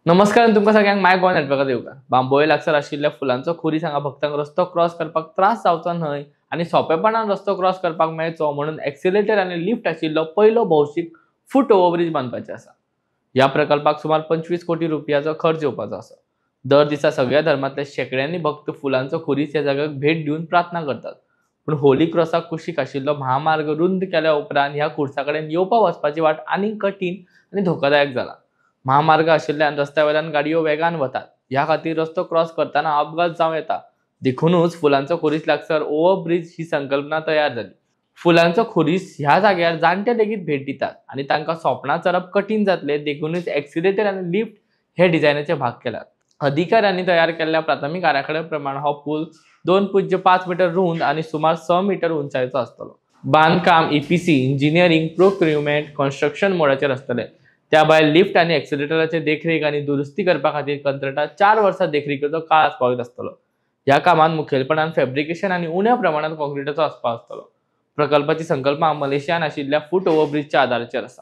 नमस्कार आनी तुमकां सगळ्यांक माय गोवा नेटवर्कात येवकार. बांबोळे लागसार आशिल्ल्या फुलांचो खुरीस हांगा भक्तांक रस्तो क्रॉस करपाक त्रास जावचो न्हय आनी सोंपेपणान रस्तो क्रॉस करपाक मेळचो म्हणून एक्सिलेटर आनी लिफ्ट आशिल्लो पयलो भौशीक फूट ओव्हरब्रीज बांदपाचें आसा. ह्या प्रकल्पाक सुमार 25 कोटी रुपयाचो खर्च येवपाचो आसा. दर दिसा सगळ्या धर्मांतले शेंकड्यांनी भक्त फुलांचो खुरीस ह्या जाग्याक भेट दिवन प्रार्थना करतात. पूण होली क्रॉसाक कुशीक आशिल्लो महामार्ग रुंद केल्या उपरांत ह्या खुर्सा कडेन येवपा वचपाची वाट आनीक कठीण आनी धोकादायक जाला. महामार्ग आशिल्ल्यान रस्त्या वयल्यान गाडयो वेगान वतात. ह्या खातीर रस्तो क्रॉस करतना अपघात जावं येता. देखूनच फुलांचो खुरीस लागसार ओव्हरब्रीज ही संकल्पना तयार जाली. फुलांचो खुरीस ह्या जाग्यार जाणटे लेगीत भेट दितात आनी तांकां सोंपणां चडप कठीण जातले, देखूनच एक्सिलेटर आनी लिफ्ट हे डिझायनाचे भाग केल्यात. अधिकाऱ्यांनी तयार केल्ल्या प्राथमीक आराखड्या प्रमाण हो पूल 2.5 मिटर रुंद आनी सुमार 6 मिटर उंचायेचो आसतलो. बांदकाम EPC engineering procurement construction मोडाचेर आसतलें. त्या भायर लिफ्ट आनी एक्सिलेटराचे देखरेख आनी दुरुस्ती करपा खातीर कंत्राटात 4 वर्सां देखरेखीचो काळ आस्पावीत आसतलो. ह्या कामांत मुखेलपणान फॅब्रिकेशन आनी उण्या प्रमाणांत कॉन्क्रिटाचो आस्पाव आसतलो. प्रकल्पाची संकल्पना मलेशियान आशिल्ल्या फूट ओव्हरब्रिजच्या आदाराचेर आसा.